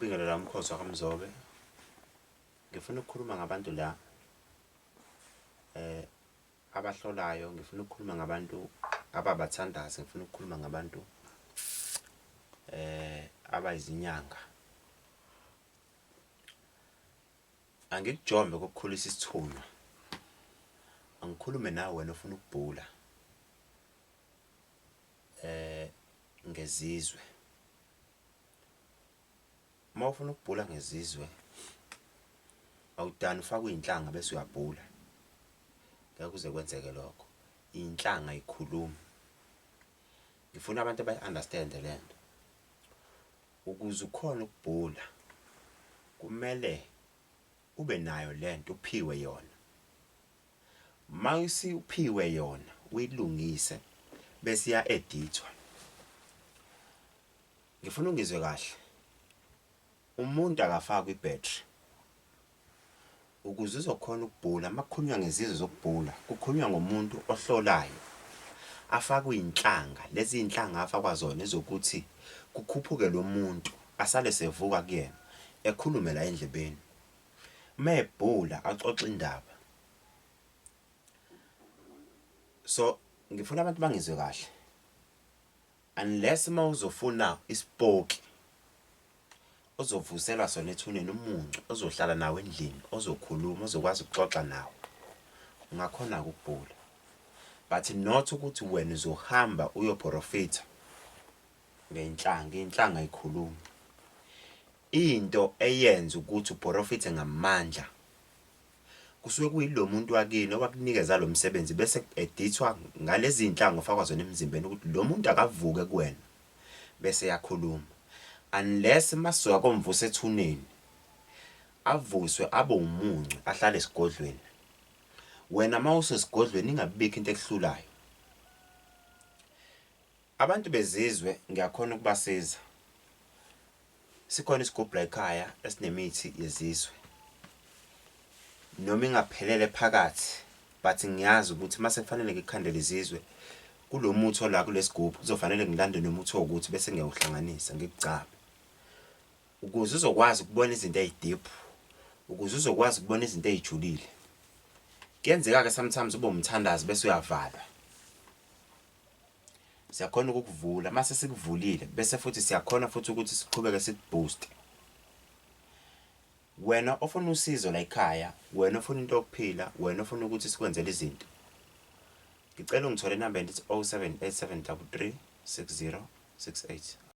Ngicela ukubingelela umkhosi wakaMzobe. Ngifuna ukukhuluma ngabantu la eh abahlolayo, ngifuna ukukhuluma ngabantu ababathandazi, ngifuna ukukhuluma ngabantu eh abayizinyanga. Angikujombe kokukhulisa isithunywa. Angikhulume nawe wena ofuna ukubhula eh ngezizwe. Uma ufuna ukubhula ngezizwe awudani ufake iy'nhlanga bese uyabhula. Ngeke kuze kwenzeke lokho. Iy'nhlanga ay'khulumi. Ngifuna abantu abayi-understand-e le nto. Ukuze ukhone ukubhula kumele ube nayo le nto uphiwe yona. Uma usuphiwe yona uyilungise bese iya-edithwa. Ngifuna ungizwe kahle. Umuntu akafakwa i-battery. Ukuze uzokhona ukubhula, uma kukhulunywa ngezizwe zokubhula, kukhulunywa ngomuntu ohlolayo. Afakwe iy'nhlanga, lezi iy'nhlanga afakwa zona ezokuthi kukhuphuke lo muntu, asale sevuka kuyena, ekhulume la endlebeni. Uma ebhula axoxe indaba. So, ngifuna abantu bangizwe kahle. Unless uma uzofuna isipoki ozovuselwa sona ethuneni umuncu ozohlala nawe endlini ozokhuluma ozokwazi ukuxoxa nawe ungakhona-ke ukubhula but not ukuthi wena uzohamba uyoprofitha ngenhlanga inhlanga ayikhulumi into eyenza ukuthi uprofithe ngamandla Kusuke kuyilo muntu wakini owakunikeza lo msebenzi bese ku-edithwa ngalezi zinhlanga ofakwa zona emzimbeni ukuthi lo muntu akavuke kuwena bese eyakhuluma. Unless masuka komvusa ethuneni avuswe abe umuncu ahlale esigodlweni. Wena mawusesigodlweni ingabibikho into ekuhlulayo. Abantu bezizwe ngiyakhona ukubasiza. Sikhona isigubhu la ekhaya esinemithi yezizwe. Noma ingaphelele phakathi but ngiyazi ukuthi mase kufanele ngikhandele izizwe kulo muthi ola kulesigubhu kuzofanele ngilande nomuthi owukuthi bese ngiyawuhlanganisa ngikugcabe. Ukuze uzokwazi ukubona izinto ezideep, ukuze uzokwazi ukubona izinto ezijulile. Kuyenzeka ke sometimes ube umthandazi bese uyavalwa. Siyakhona ukukuvula, mase sikuvulile bese futhi siyakhona futhi ukuthi siqhubeke sikuboost. Wena ofuna usizo la ekhaya, wena ofuna into yokuphila, wena ofuna ukuthi sikwenzele izinto. Ngicela ungithole enambeni ithi 0787336068.